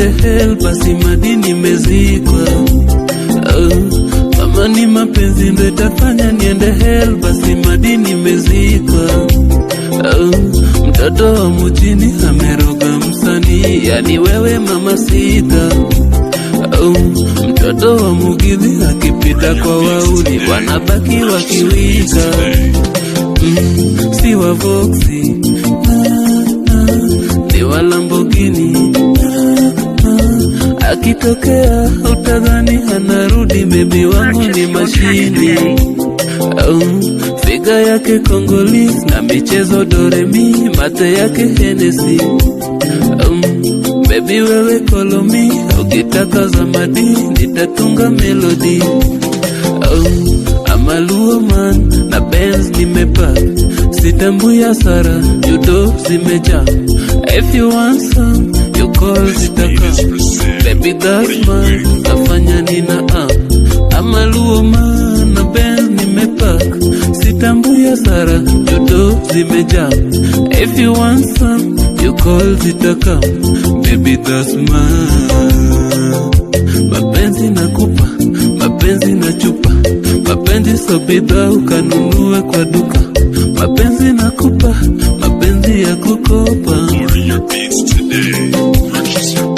niende hell, basi madini nimezikwa. Oh, kama ni mapenzi ndo itafanya niende hell, basi madini nimezikwa. Oh, mtoto wa mjini ameroga msanii, yani wewe mama sita. Oh, mtoto wa Mugithi akipita kwa wauni wanabaki wakiwika. Si wa Voxy, ni wa Lamborghini. Akitokea utadhani anarudi, bebi wangu ni Purchase your tracks mashini. today. Figa yake Congolese na michezo doremi, mate yake Hennessy. Baby wewe kolomi, ukitaka zamadi nitatunga melody. I'm a Luo man na Benz nimepark, sitambui hasara, judo zimejaa. If you want some, you call This beat zitaka. is for sale. Baby What that's are you man, waiting for? nafanya nina up. I'm a Luo man na Benz nimepark, sitambui hasara, judo zimejaa. If you want some, you call zitaka. Baby that's man. Mapenzi nakupa, mapenzi na chupa, mapenzi so bidhaa ukanunue kwa duka. Mapenzi nakupa, mapenzi ya kukopa. Order your beats today. Purchase your